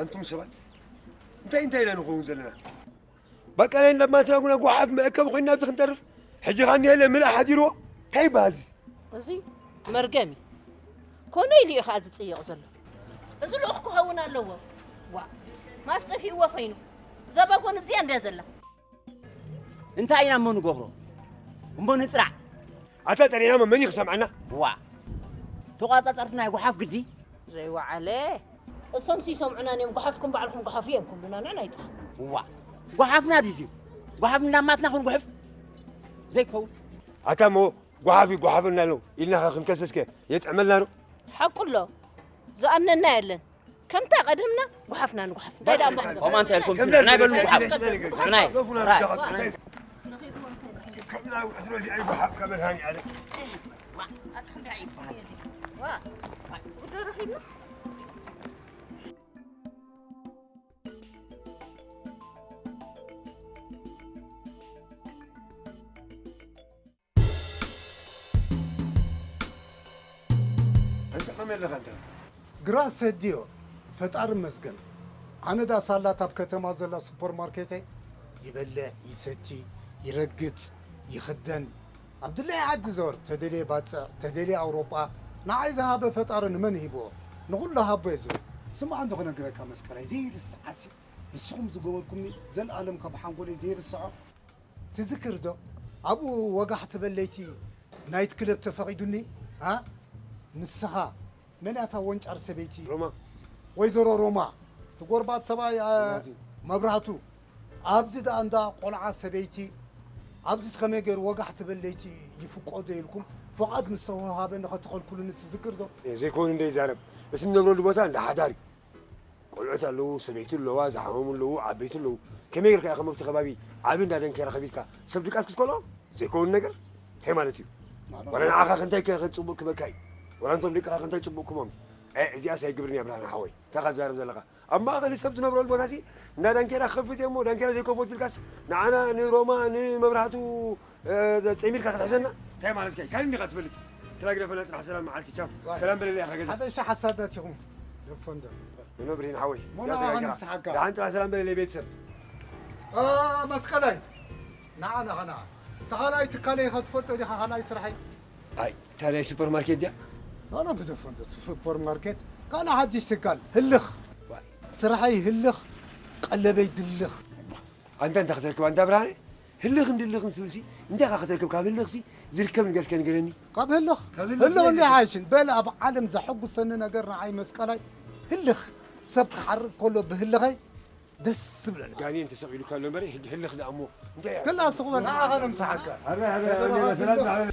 እንቱም ሰባት እንታይ እንታይ ኢና ንኸውን ዘለና? በቃ ናይ እንዳማትና ጉና ጓሓፍ መእከቢ ኮይና ኣብዚ ክንተርፍ። ሕጂ ኸኣ እኒሀለ ምልእ ሓዲርዎ እንታይ ይበሃል እዚ? እዚ መርገም እዩ። ኮነ ኢሉ እዩ ኸኣ ዝጽየቕ ዘሎ። እዚ ልኡኽ ክኸውን ኣለዎ። ዋ፣ ማስ ጠፊእዎ ኮይኑ። እዛ ባጎን እዚኣ እንድያ ዘላ። እንታይ ኢና እሞ ንገብሮ? እሞ ንጥራዕ። ኣታ ጠሪናሞ መን እዩ ክሰምዓና? ዋ፣ ተቋጻጸርቲ ናይ ጓሓፍ ግዲ። ዘይወዓለ። እሶም ሲሶምዑናን እዮም፣ ጓሓፍኩም ባዕልኹም ጓሓፉ እዮም ክብሉና፣ ንዕና ኣይጥራሕ። ዋ፣ ጓሓፍና ድዩ? ጓሓፍ እንዳማትና ክንጉሕፍ ዘይከውን። ኣታ እሞ ጓሓፍ ይጓሓፈልና ኣሎ ኢልና ኸ ክንከሰስከ የጥዕመልና ዶ? ሓቁ ኣሎ፣ ዝኣምነና የለን። ከምታ ቀደምና ጓሓፍና ንጓሓፍ። እንታይ ደኣ እሞ ክንገብር? ኦማ እንታይ ኢልኩም ስምዑ፣ ናይ በሉ ንጓሓፍ። ስምዑ ናይ። ራይ። ከምና ውዕስሮ እዚኣ ይጓሓፍ ከመልሃኒ ኣለ። ዋ፣ ጉዶ ረኺብና። ኣንተ ከመይ ኣለኻ ኣንተ? ግራ ሰድዮ ፈጣሪ መስገን። ኣነ ዳ ሳላት ኣብ ከተማ ዘላ ሱፐር ማርኬተይ ይበልዕ፣ ይሰቲ፣ ይረግጽ፣ ይኽደን። ኣብ ድለየ ዓዲ ዘወር፣ ተደልየ ባጽዕ፣ ተደልየ ኣውሮጳ፣ ንዓይ ዝሃበ ፈጣሪ ንመን ይህብዎ? ንኹሉ ሃቦ እየ ዝብል። ስማዕ እንዶ ክነግረካ መስቀለይ፣ ዘይርስዓሲ። ንስኹም ዝገበርኩምኒ ዘልኣለም ካብ ሓንጎለይ ዘይርስዖ። ትዝክር ዶ ኣብኡ ወጋሕ ትበል ለይቲ ናይት ክለብ ተፈቒዱኒ? ኣ ንስኻ መን እያ እታ ወንጫር ሰበይቲ? ሮማ። ወይዘሮ ሮማ፣ እቲ ጎርባጥ ሰብኣይ ኣ፣ መብራህቱ። መብራህቱ። ኣብዚ ደኣ እንዳ ቆልዓ ሰበይቲ፣ ኣብዚስ ከመይ ገይሩ ወጋሕ ትበል ለይቲ ይፍቆ ዶ ኢልኩም ፍቓድ ምስ ተወሃበኒ ኸትኸልክሉኒ ትዝክር ዶ? ዘይኮኑ እንደ ይዛረብ። እቲ ንነብረሉ ቦታ እንዳ ሓዳር እዩ። ቆልዑት ኣለዉ፣ ሰበይቲ ኣለዋ፣ ዝሓመሙ ኣለዉ፣ ዓበይቲ ኣለዉ። ከመይ ጌርካ ኢኻ ከምቲ ከባቢ ዓቢ እንዳ ደንኬራ ከፊትካ ሰብ ድቃስ ክትከልኦ? ዘይከውን ነገር እንታይ ማለት እዩ? ዋላ ንዓኻ ከ እንታይ ከ ጽቡቕ ክበካ እዩ? ዋላ ንቶም ደቅኻ ከ እንታይ ጽቡቕ ክቦም? ኤ እዚኣስ ኣይግብርን እያ ብርሃነ ሓወይ። እንታይ ኢኻ ትዛረብ ዘለኻ? ኣብ ማእኸል ሰብ ዝነብረሉ ቦታሲ እንዳ ዳንኬራ ክኸፍት እየ እሞ ዳንኬራ ዘይከፈቱ ኢልካስ ንዓና ንሮማ ንመብራህቱ ጸሚርካ ክትሕዘና እንታይ ማለትካ እዩ? ካልእ እንዲኻ ትፈልጥ። ክላግረፈና ጥራሕ ሰላም መዓልቲ ቻው። ሰላም በለለይ ኢኻ ገዛ። ሓበሻ ሓሳዳት ኢኹም። ደፎ እንዶ። ኖ ብሪን ሓወይ። ሞና ገዛ ኣነ ገዛ። ምሳሓካ። ደሓን ጥራሕ ሰላም በለለይ ቤተሰብ። ኣ፣ መስቀላይ። ንዓ ንዓ ንዓ። ተኻላይ ትካለይ ኢኻ ትፈልጦ ዲኻ ካልኣይ ስራሐይ? ኣይ፣ ታዲያ ሱፐር ማርኬት ድያ? ኣነ ብደፎ እንዶ ሱፐር ማርኬት። ካልእ ሓድሽ ትካል ህልኽ። ስራሐይ ህልኽ፣ ቀለበይ ድልኽ። ኣንታ እንታይ ክትረክብ ኣንታ ብርሃነ? ህልኽን ድልኽን ትብልሲ እንታይ ኢኻ ክትረክብ? ካብ ህልኽሲ ዝርከብ ነገር እስከ ንገረኒ። ካብ ህልኽ? ካብ ህልኽ ህልኽ እንታይ ሓይሽን? በል ኣብ ዓለም ዘሐጉሰኒ ነገር ንዓይ መስቀላይ ህልኽ። ሰብ ክሓርቕ ከሎ ብህልኸይ ደስ ዝብለኒ። ጋኔን ተሰቒሉካ ኣሎ እምበረ ሕጂ ህልኽ ደኣ እሞ እንታይ እያ? ክላ ስኹመ ንዓኻ ነምስሓካ። ኣበይ ኣበይ ኣበይ ሰላም ኣበይ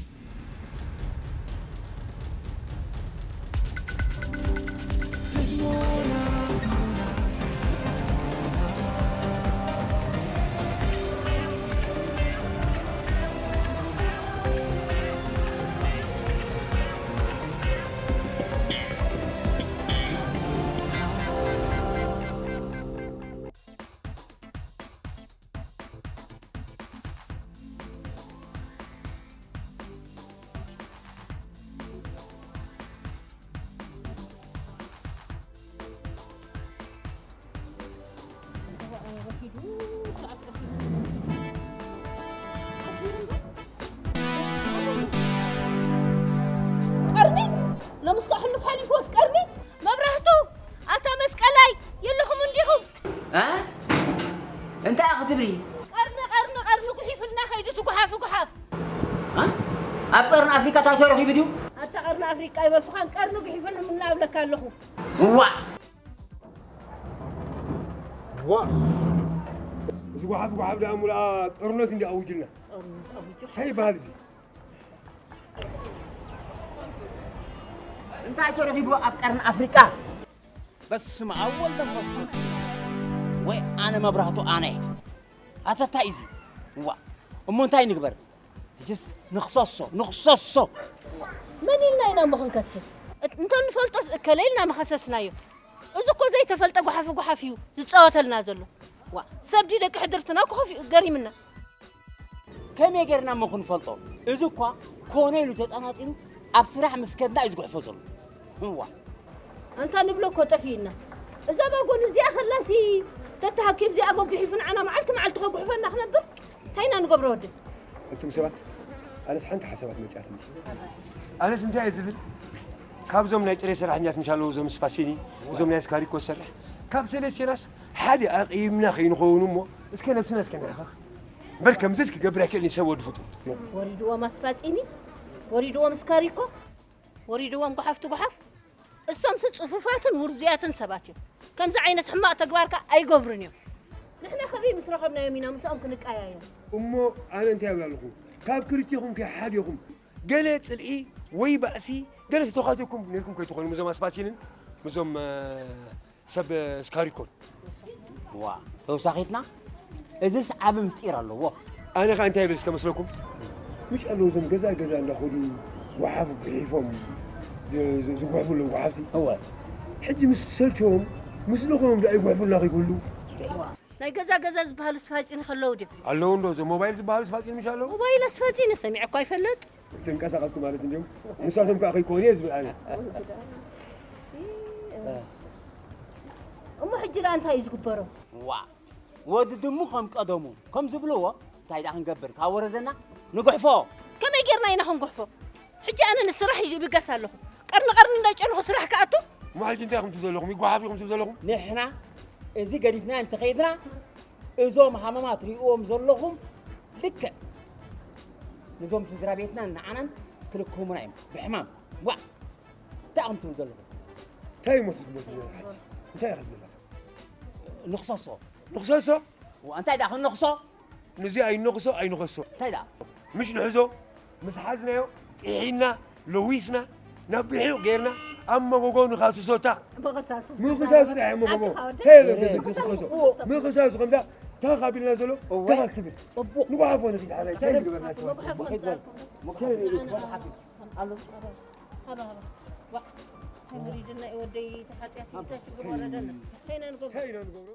ቀርኒ ሎምስ ከ ሕሉፍ ሓሊፍዎስ ቀርኒ መብራህቱ ኣታ መስቀላይ የለኹም እንዲኹም እ? እንታይ ክትብሊ? ቀርኒ ቀርኒ ቀርኒ ጉሒፍልና ከይዱ እቲ ጉሓፍ ጉሓፍ። እ? ኣብ ቀርኒ ኣፍሪካ እንታይ ተረኺቡ ድዩ? ኣታ ቀርኒ ኣፍሪቃ ይበልኩኻን ቀርኒ ጉሒፍልና እብለካ ኣለኹ። እዋ ዋ እዚ ጓሓፍ ጓሓፍ ደኣ ሙሉኣ ጦርነት እንዲ ኣውጅልና እንታይ ይበሃል እዚ እንታይ ተረኺቡ ኣብ ቀርኒ ኣፍሪቃ በስመ ኣብ ወልድ መንፈስ ቅዱስ ወይ ኣነ መብራህቱ ኣነ ኣተታይ እዚ ዋ እሞ እንታይ ንግበር ሕጅስ ንኽሰሶ ንኽሰሶ መን ኢልና ኢና እሞ ክንከስስ? እንተ ንፈልጦስ እከለ ኢልና ምኸሰስናዮ። እዚ እኮ ዘይተፈልጠ ጓሓፊ ጓሓፊ እዩ ዝጻወተልና ዘሎ። ዋ ሰብ ድዩ ደቂ ሕድርትና ክኸፊኡ ገሪምና። ከመይ ጌርና እሞ ክንፈልጦ? እዚ እኳ ኮነ ኢሉ ተጸናጺኑ ኣብ ስራሕ ምስ ከድና እዩ ዝጉሕፎ ዘሎ። እዋ ኣንታ ንብሎ እኮ ጠፊእና። እዛ ባጎኒ እዚኣ ከላሲ ተተሃኪብ እዚኣ በጒሒፉ ንዓና መዓልቲ መዓልቲ ከጉሕፈና ክነብር እንታይ ኢና ንገብሮ ወዲ? ኣንቱም ሰባት፣ ኣነስ ሓንቲ ሓሳባት መጺኣትኒ። ኣነስ እንታይ እየ ዝብል? ካብዞም ናይ ጽሬት ሰራሕኛት ምሽ ኣለዉ፣ እዞም ስፓሲኒ፣ እዞም ናይ ስካሪኮ ዝሰርሕ፣ ካብ ሰለስቴናስ ሓደ ኣቕይምና ከይንኸውን እሞ፣ እስከ ነብስና እስከ ንሕኸኽ። እምበር ከምዚስ ክገብር ኣይክእልን ሰብ ወዲ ፍጡር። ወሪድዎም ኣስፋጺኒ፣ ወሪድዎም ስካሪኮ፣ ወሪድዎም ጓሓፍቲ ጓሓፍ። እሶምሲ ጽፉፋትን ውርዙያትን ሰባት እዮም። ከምዚ ዓይነት ሕማቕ ተግባር ከኣ ኣይገብሩን እዮም። ንሕና ከበይ ምስ ረኸብናዮም ኢና ምስኦም ክንቀያየም? እሞ ኣነ እንታይ እብል ኣለኹ? ካብ ክልቴኹም ከይ ሓዲኹም ገለ ጽልኢ ወይ ባእሲ ገለ ተተዃቲኩም ነይርኩም ከይትኾኑ ምስዞም ኣስፋሲንን ምስዞም፣ እ፣ ሰብ ስካሪኮን። ዋ፣ ተውሳኺትና? እዝስ ዓቢ ምስጢር ኣለዎ። ኣነ ኸኣ እንታይ ይብል እስከ መስለኩም? ምሽ ኣለዉ እዞም ገዛ ገዛ እንዳኸዱ ጓሓፍ ጉሒፎም ዝ-፣ ዝ-፣ ዝጉሕፉ ኣለዉ ጓሓፍቲ። እወ። ሕጂ ምስ ሰልቸዎም፣ ምስ ለኸዮም ደኣ ይጉሕፉልና ከይብሉ። ናይ ገዛ ገዛ ዝበሃሉ ስፋጺን ከለዉ ድዮም? ኣለዉ እንዶ፣ እዞም ሞባይል ዝበሃሉ ስፋጺን ምሽ ኣለዉ? ሞባይል ኣስፋጺን ሰሚዐ እኳ ኣይፈልጥ። ተንቀሳቐስቲ ማለት እንድዮም። ንሳቶም ከኣ ከይኮኑ እየ ዝብል ኣነ። እሞ ሕጂ ደኣ እንታይ እዩ ዝግበሮ? ዋ፣ ወዲ ድሙ ከም ቀደሙ፣ ከም ዝብልዎ፣ እንታይ ደኣ ክንገብር? ካብ ወረደና ንጉሕፎ። ከመይ ጌርና ኢና ክንጉሕፎ? ሕጂ ኣነ ንስራሕ ይብገስ ኣለኹ። ቀርኒ ቀርኒ እንዳጨንኹ ስራሕ ክኣቱ? እሞ ሕጂ እንታይ ኢኹም ትብሉ ዘለኹም? ይጓሓፍ ኢኹም ትብሉ ዘለኹም? ንሕና እዚ ገዲፍና እንተኸይድና፣ እዞም ሃመማ ትሪእዎም ዘለኹም ልክዕ ንዞም ስድራ ቤትናን ንዓናን ክልክሙና እዮም ብሕማም። ዋእ! እንታይ ኢኹም ትብሉ ዘለኹም? እንታይ እሞ ትዝመቱ ዘለኹም? እንታይ ኢኻ ትብለና? ንኽሰሶ። ንኽሰሶ? ዋ፣ እንታይ ደኣ ክንኽሶ? ንዚ ኣይንኽሶ፣ ኣይንኸሶ። እንታይ ደኣ? ምሽ ንሕዞ፣ ምስ ሓዝናዮ፣ ጥሒና፣ ለዊስና፣ ናብ ብሒቕ ጌርና፣ ኣብ መጎጎ ንኻስሶታ። ምኽሳሱ ምኽሳሱ ጥራሕ እሞ ጎቦ። ኣትኻ ወዲ። እንታይ ኢለ ምኽሳሱ። ምኽሳሱ ከምዛ፣ ታኻ ቢልና ዘሎ፣ እወ። ታኻ ክብል። ጽቡቕ። ንጓሓፎ ንኺድ ሓላይ፣ እንታይ ንግበር ናስባ? መጉሓፍ እንታይ ከምጻእኩም። እንታይ ንግበር? ንዓና መጉሓፍ። ኣሎ። ሃባ፣ ሃባ። ዋ። ተወሪድና እዩ ወደይ፣ ተሓጢኣት እዩ፣ እንታይ ሽግር ወረደና? እንታይ ኢና ንገብሮ? እንታይ ኢና ንገብሮ?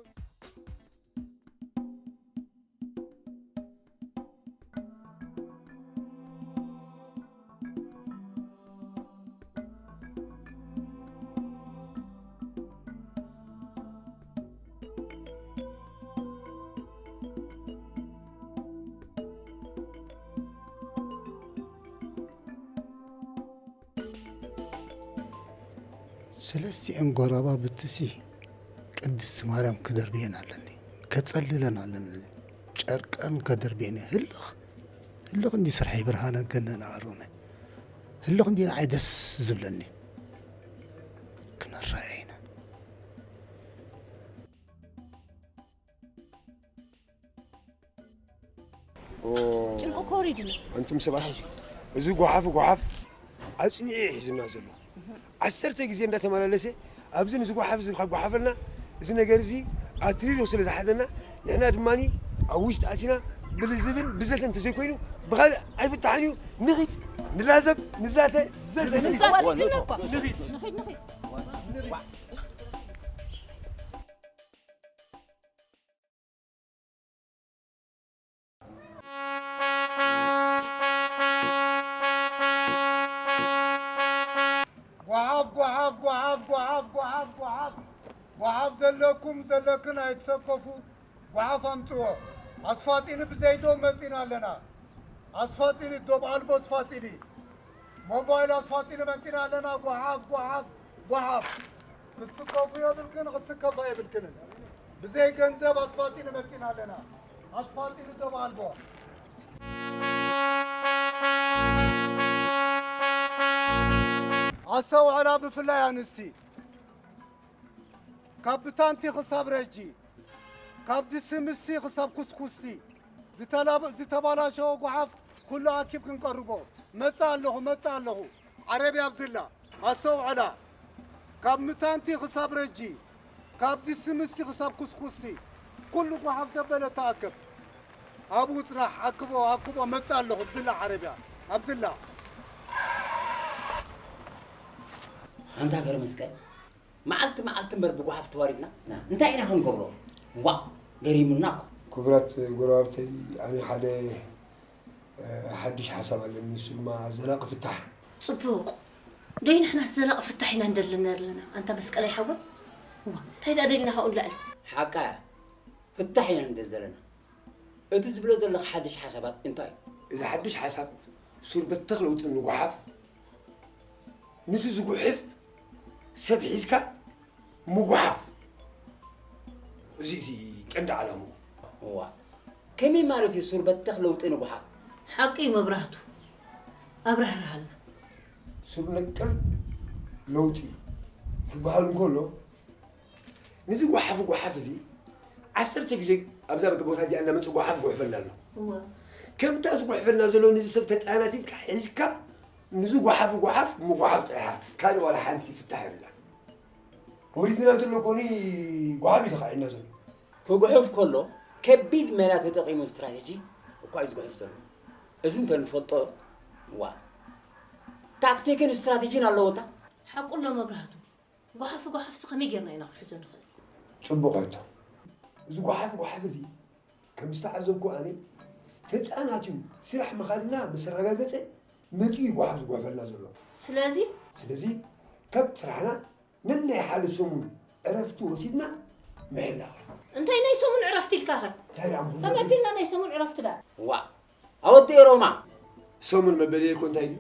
ሰለስቲኤን ጎረባብትሲ ቅድስቲ ማርያም ክደርብየን ኣለኒ፣ ከጸልለን ኣለኒ፣ ጨርቀን ከደርብየን እየ። ህልኽ፣ ህልኽ እንዲ ስርሐይ ብርሃነ ገነነ ኣሮነ። ህልኽ እንዲ ንዓይ ደስ ዝብለኒ። ክንረኣየ ኢና። ኦ። ጭንቂ እኮ ወሪድና። ኣንቱም ሰባት፣ እዚ ጓሓፍ ጓሓፍ ኣጽኒዑ እዩ ሒዙና ዘሎ። ዓሰርተ ግዜ እንዳተመላለሰ ኣብዚ ንዚ ጓሓፍ እዚ ካብ ጓሓፈልና፣ እዚ ነገር እዚ ኣትሪሩ ስለ ዝሓዘና፣ ንሕና ድማ ኣብ ውሽጢ ኣቲና ብልዝብን ብዘተን እንተዘይኮይኑ ብኻልእ ኣይፍታሕን እዩ። ንኺድ፣ ንላዘብ፣ ንዛተ፣ ዘተ፣ ንኺድ። ንኺድ፣ ንኺድ። ጓሓፍ፣ ጓሓፍ፣ ጓሓፍ፣ ጓሓፍ፣ ጓሓፍ፣ ጓሓፍ፣ ጓሓፍ ዘለኩም ዘለክን ኣይትሰከፉ። ጓሓፍ ኣምጽዎ። ኣስፋጺኒ ብዘይ ዶብ መጺና ኣለና። ኣስፋጺኒ፣ ዶብ ኣልቦ ኣስፋጺኒ። ሞባይል ኣስፋጺኒ መጺና ኣለና። ጓሓፍ፣ ጓሓፍ፣ ጓሓፍ። ክትስከፉ የብልክን፣ ክትስከፋ የብልክንን። ብዘይ ገንዘብ ኣስፋጺኒ መጺና ኣለና። ኣስፋጺኒ ዶብ ኣልቦ። ኣስተውዕላ፣ ብፍላይ ኣንስቲ። ካብ ብታንቲ ክሳብ ረጂ፣ ካብ ድስምሲ ክሳብ ኩስኩስቲ፣ ዝተላበ-፣ ዝተባላሸወ ጓሓፍ ኩሉ ኣኪብ ክንቀርቦ። መጻ ኣለኹ፣ መጻ ኣለኹ። ዓረብያ ኣብዝላ፣ ኣስተውዕላ። ካብ ምታንቲ ክሳብ ረጂ፣ ካብ ድስምሲ ክሳብ ኩስኩስቲ፣ ኩሉ ጓሓፍ ዘበለ ተኣክብ። ኣብኡ ጽናሕ፣ ኣክቦ፣ ኣክቦ፣ መጻ ኣለኹ፣ ኣብዝላ ዓረብያ፣ ኣብዝላ። ኣንታ ገብረ መስቀል፣ መዓልቲ መዓልቲ እምበር ብጓሓፍ ተዋሪድና፣ ና። እንታይ ኢና ክንገብሮ? ዋእ፣ ገሪሙና እኮ። ክቡራት ጎረባብተይ፣ ኣነ ሓደ፣ እ፣ ሓድሽ ሓሳብ ኣለኒ፣ ንሱ ድማ ዘላቂ ፍታሕ። ጽቡቕ። ደይ ንሕናስ ዘላቂ ፍታሕ ኢና እንደሊ ዘለና። ኣንታ መስቀለይ ሓወይ፣ እንታይ ደኣ ደሊና ካብኡ ንላዕሊ? ሓቃ እያ። ፍታሕ ኢና ንደሊ ዘለና። እቲ ዝብሎ ዘለኻ ሓድሽ ሓሳባት እንታይ እዩ? እዚ ሓድሽ ሓሳብ ሱር በተኽ ለውጢ ንጉሓፍ፣ ነቲ ዝጉሕፍ ሰብ ሒዝካ ምጉሓፍ። እዚ፣ እዚ ቀንዲ ዓላምኡ። እዋ፣ ከመይ ማለት እዩ ሱር በተኽ ለውጢ ንጉሓፍ? ሓቂ እዩ መብራህቱ። ኣብራህርሃልና። ሱር ነቀል ለውጢ ክበሃል እንከሎ፣ ነዚ ጓሓፍ ጓሓፍ እዚ ዓሰርተ ግዜ ኣብዛ ቦታ እዚኣ እናመፀ ጓሓፍ ጉሕፈልና ኣሎ። እወ። ከምታ ዝጉሕፈልና ዘሎ ነዚ ሰብ ተፃናቲትካ ሒዝካ ነዚ ጓሓፍ ጓሓፍ ምጉሓፍ ጥራሕ፣ ካልእ ዋላ ሓንቲ ፍታሕ የብላን። ወሪድና ዘሎ ኮኒ ጓሓፍ እዩ ተኻዒድና ዘሎ። ክጉሕፍ ከሎ ከቢድ ሜላ ተጠቒሙ ስትራቴጂ እኳ እዩ ዝጉሕፍ ዘሎ። እዚ እንተንፈልጦ፣ ዋ፣ ታክቲክን ስትራቴጂን ኣለዎ እታ። ሓቁ ኣሎ መብራህቱ። ጓሓፍ ጓሓፍሲ ከመይ ጌርና ኢና ክንሕዞ ንኽእል? ጽቡቕ ሕቶ። እዚ ጓሓፍ ጓሓፍ እዚ ከም ዝተዓዘብኩ ኣነ ተጻናትዩ ስራሕ ምኻድና ምስ ኣረጋገጸ መጺኡ እዩ ጓሓፍ ዝጓሕፈልና ዘሎ። ስለዚ? ስለዚ ካብ ስራሕና ነናይ ሓደ ሰሙን ዕረፍቲ ወሲድና ምሕላው። እንታይ ናይ ሰሙን ዕረፍቲ ኢልካ ኸ? እንታይ ደኣ ምኹን ከመይ ዘብል? ኣቢልና ናይ ሰሙን ዕረፍቲ ደኣ? ዋ፣ ኣወደይ ሮማ። ሰሙን መበለይ እኮ እንታይ እዩ?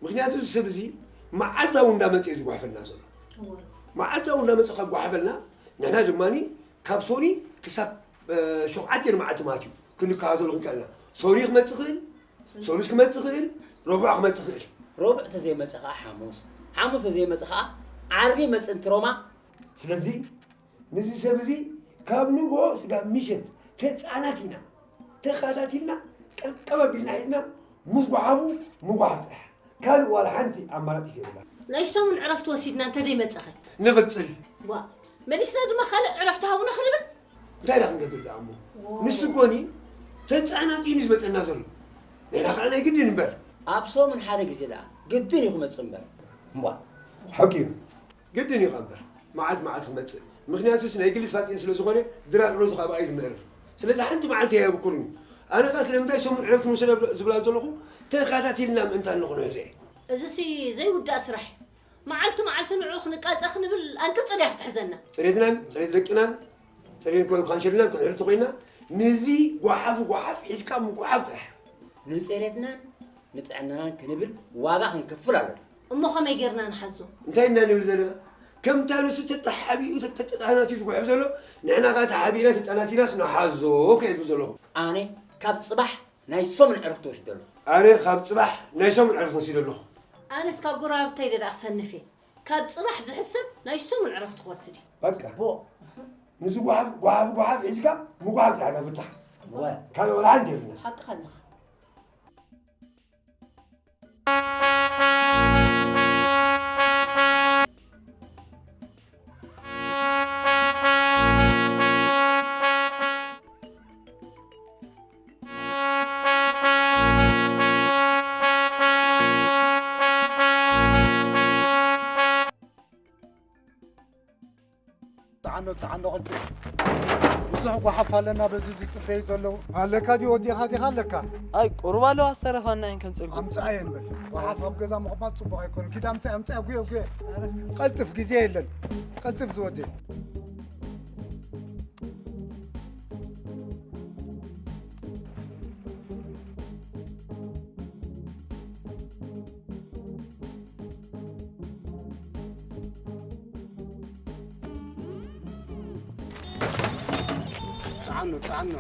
ምኽንያቱ እዚ ሰብ እዚ መዓልታዊ እንዳመጸ እዩ ዝጓሕፈልና ዘሎ። እወ። መዓልታዊ እንዳመጸ ካብ ጓሕፈልና፣ ንሕና ድማኒ ካብ ሶኒ ክሳብ፣ እ፣ ሸውዓተ መዓልቲ ማለት እዩ ክንከታተሎ ክንክእል ኢና። ሶኒ ክመጽእ ይኽእል፣ ሰሉስ ክመጽእ ይኽእል፣ ረቡዕ ክመጽእ ይኽእል። ረቡዕ ተዘይመጸ ኸዓ ሓሙስ፣ ሓሙስ ተዘይመጸ ኸዓ ዓርቢ ይመጽእ እንት ሮማ። ስለዚ ነዚ ሰብ እዚ ካብ ንግሆ ስጋብ ምሸት ተጻናቲና፣ ተኸታቲልና፣ ቀብቀብ ኣቢልና ሒዝና ምስ ጓሓፉ ምጓሓፍ ጥራሕ። ካልእ ዋላ ሓንቲ ኣማራጺት የብልና። ናይ ሰሙን ዕረፍቲ ወሲድና እንተ ደይመጸኸ? ንቕጽል። ዋ፣ መሊስና ድማ ካልእ ዕረፍቲ ሃቡና ክንብል? እንታይ ደኣ ክንገብር ደኣ እሞ? ዎ። ንሱ ኮኒ ተጻናቲኒ ዝመጸና ዘሎ። ንሕና ከኣ ናይ ግድን እምበር። ኣብ ሰሙን ሓደ ግዜ ደኣ ግድን እዩ ክመጽእ እምበር። እምቧ። ሓቂ እዩ። ግድን እዩ እምበር። መዓልቲ መዓልቲ ክመጽእ። ምኽንያቱስ ናይ ግሊ ፋጺን ስለ ዝኾነ ድራር ሮዝ ካብ ኣይ ዝምህር። ስለዚ ሓንቲ መዓልቲ እያ የብኩርኒ። ኣነ ከኣ ስለምንታይ ሰሙን ዕረፍቲ ንውሰድ ዝብላ ዘለኹ ተኸታቲልና ምእንታን ንኽንሕዞ እየ። እዚሲ ዘይውዳእ ስራሕ እዩ። መዓልቲ መዓልቲ ንዕኡ ክንቃጸ ክንብል ኣንቅጽ ድያ ክትሕዘና? ጽሬትናን ጽሬት ደቅናን ጽሬት ኮ-፣ ካንሸልናን ክንሕሉ ተኾይና፣ ነዚ ጓሓፍ ጓሓፍ ሒዝካ ምጉሓፍ ጥራሕ። ንጽሬትናን ንጥዕናናን ክንብል ዋጋ ክንከፍል ኣለና። እሞ ከመይ ጌርና ንሓዞ? እንታይ ኢና ንብል ዘለና? ከምታ ንሱ ተተሓቢኡ ተተጣናሲ ዝጉሕፍ ዘሎ፣ ንሕና ከኣ ተሓቢእና ተጣናሲናስ ንሓዞ ከ ዝብል ዘለኹ። ኣነ ካብ ጽባሕ ናይ ሰሙን ዕረፍቲ ወሲደ ኣለኹ። ኣነ ካብ ጽባሕ ናይ ሰሙን ዕረፍቲ ወሲደ ኣለኹ። ኣነስ ካብ ጎረባብተይ ደኣ ክሰንፍ እየ። ካብ ጽባሕ ዝሕሰብ ናይ ሰሙን ዕረፍቲ ክወስድ እዩ። በቃ። ቦ። ንዚ ጓሓፍ፣ ጓሓፍ፣ ጓሓፍ ሒዝካ ምጓሓፍ ጥራሕ ኢና ፍታሕ። ወ። ካልእ ወላ ሓንቲ የብልና። ሓቅኻ ኣለኻ። ጽዓኖ፣ ጽዓኖ፣ ቅልጥፍ። ብዙሕ ጓሓፍ ኣለና በዚ ዝጽበዩ ዘለዉ። ኣለካ ድዩ ወዲኻ ዲኻ ኣለካ? ኣይ፣ ቁሩብ ኣለዋ ዝተረፋና እየን ከምጽልኩም። ኣምጽኣየን በል። ጓሓፍ ኣብ ገዛ ምቕማጥ ጽቡቕ ኣይኮነን። ኪድ ኣምጽኣ፣ ኣምጽኣ፣ ጉየ፣ ጉየ። ቀልጥፍ፣ ግዜ የለን። ቀልጥፍ ዝወደይ። ጽዓኖ፣ ጽዓኖ።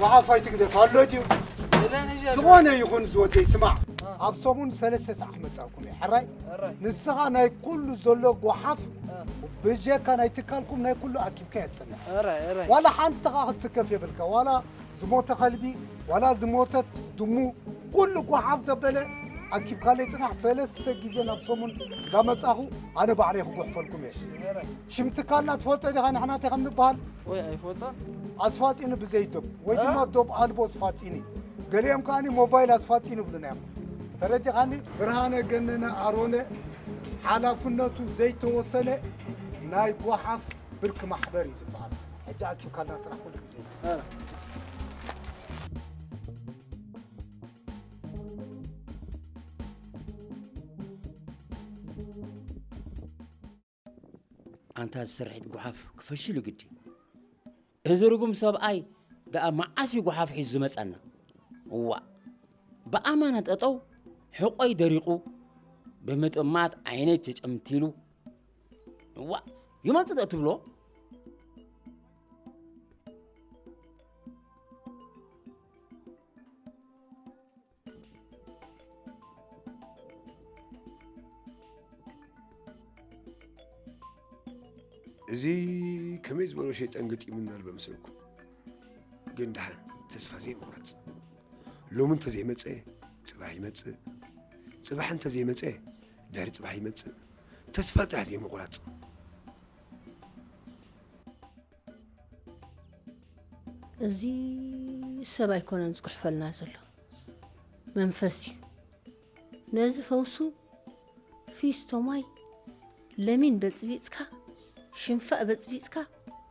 ወሓፍ ኣይትግደፍ፣ ኣሎ ድዩ? የለን፣ ሒዘ ኣለኹ። ዝኾነ ይኹን ዝወደይ፣ ስማዕ። አ። ኣብ ሰሙን ሰለስተ ሰዓት ክመጻኩም እየ፣ ሕራይ? ሕራይ። ንስኻ ናይ ኩሉ ዘሎ ጓሓፍ፣ አ። ብጀካ ናይ ትካልኩም ናይ ኩሉ ኣኪብካ የጽንሕ። ሕራይ፣ ሕራይ። ዋላ ሓንቲ ኸኣ ክትስከፍ የብልካ፣ ዋላ ዝሞተ ከልቢ፣ ዋላ ዝሞተት ድሙ፣ ኩሉ ጓሓፍ ዘበለ ኣኪብካለይ ጽናሕ። ሰለስተ ግዜ ናብ ሰሙን እንዳመጻኹ ኣነ ባዕለይ ክጉሕፈልኩም እየ። ሽም ትካልና ትፈልጦ ዲኻ ንሕና እንታይ ከም ንበሃል? ወይ ኣይፈልጦን። ኣስፋጺኒ ብዘይ ዶብ ወይ እ? ድማ ዶብ ኣልቦ ኣስፋጺኒ። ገሊኦም ከኣኒ ሞባይል ኣስፋጺኒ ይብሉና እዮም። ተረዲኻኒ? ብርሃነ ገነነ ኣሮነ ሓላፍነቱ ዘይተወሰነ ናይ ጓሓፍ ብርኪ ማሕበር እዩ ዝበሃል። ሕጂ ኣኪብካልና ጽናሕ ኩሉ ግዜ። እ። ኣንታ ዝሰርሒት ጓሓፍ ክፈሽል እዩ ግዲ። እዚ ርጉም ሰብኣይ ደኣ መዓስ እዩ ጓሓፍ ሒዙ ዝመጸና? እዋእ፣ ብኣማና ጠጠው ሕቆይ ደሪቑ፣ ብምጥማት ዓይነይ ተጨምቲሉ። እዋእ፣ ይመጽእ ዶ ትብሎ? እዚ ከመይ ዝበሎ ሸይጣን ገጢሙና ኣሎ በመስለኩም። ግን ደሓን ተስፋ ዘይምቑራጽ። ሎሚ እንተዘይመጸ፣ ጽባሕ ይመጽእ። ጽባሕ እንተዘይመጸ፣ ድሕሪ ጽባሕ ይመጽእ። ተስፋ ጥራሕ ዘይምቑራጽ። እዚ ሰብ ኣይኮነን ዝጉሕፈልና ዘሎ፣ መንፈስ እዩ። ነዚ ፈውሱ ፊስቶ ማይ ለሚን በጽቢጽካ፣ ሽንፋእ በጽቢጽካ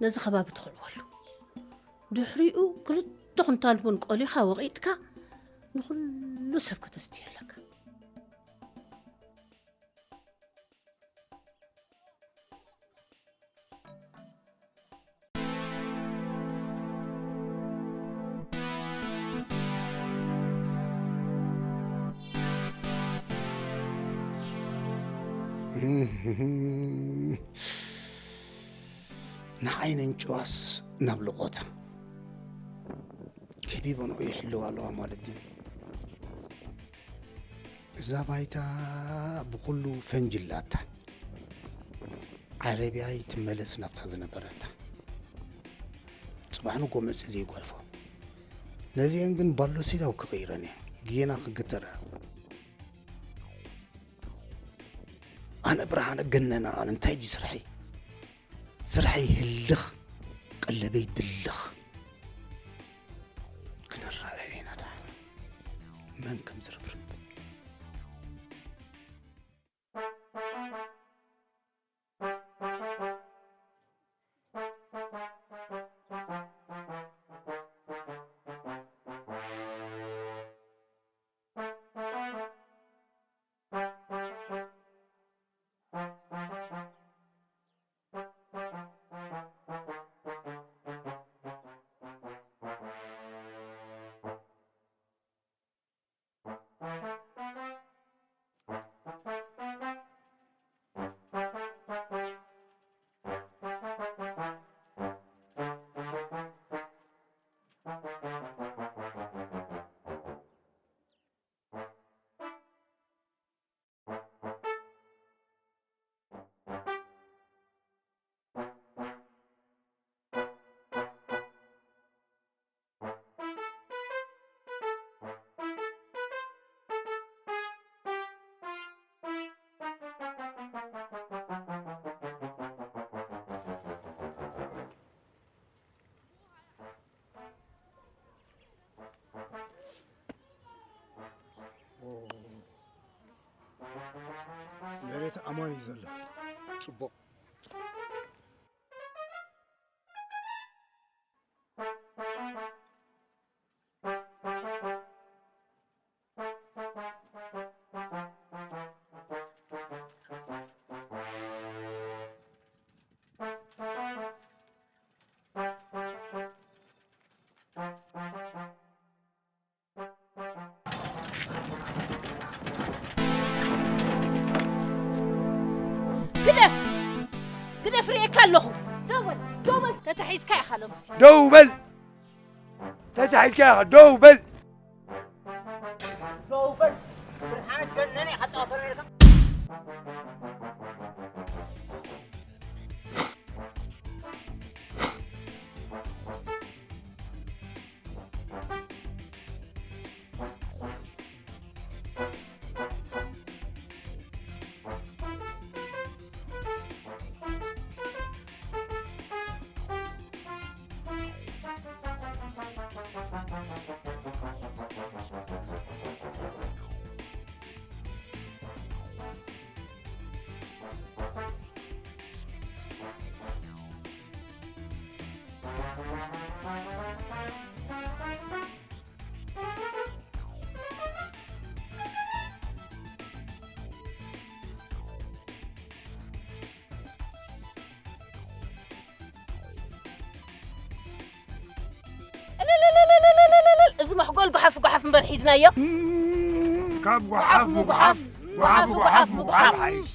ነዚ ከባቢ ትኹዕወሉ። ድሕሪኡ ክልተ ኩንታል ቡን ቆሊኻ ወቒጥካ ንኹሉ ሰብ ከተስትዮ ኣለካ። ንዓይ ነንጭዋስ ናብ ልቆታ ከቢበንኦ ይሕልዋ ኣለዋ ማለት ድዩ? እዛ ባይታ ብኹሉ ፈንጅላታ ዓረብያ ይትመለስ ናብታ ዝነበረታ። ጽባሕ ንጎ መጽእ ዘይጉሕፎ። ነዚአን ግን ባሎሲዳው ክቕይረን እየ። ጌና ክግተራ። ኣነ ብርሃነ ገነነ ኣነ እንታይ ድዩ ስርሐይ? ስርሐይ ህልኽ ቀለበይ ድልኽ። ክንረኣዮ ኢና ደሓን መን ከም ዝርብርብ። መሬት ኣማን እዩ ዘሎ። ጽቡቕ። ግደፍ! ግደፍ! ርእየካ ኣለኹ። ደው በል! ደው በል! ተታሒዝካ ኢኻ ሎምሲ። ደው በል! ተታሒዝካ ኢኻ ደው በል! ደው በል! ብርሃነ ገነነ ኢኻ ትጻወተሉ ነርካ። ሒዝናዮ። ካብ ጓሓፍ ምጉሓፍ፣ ጓሓፍ ጓሓፍ ምጉሓፍ ሓይሽ።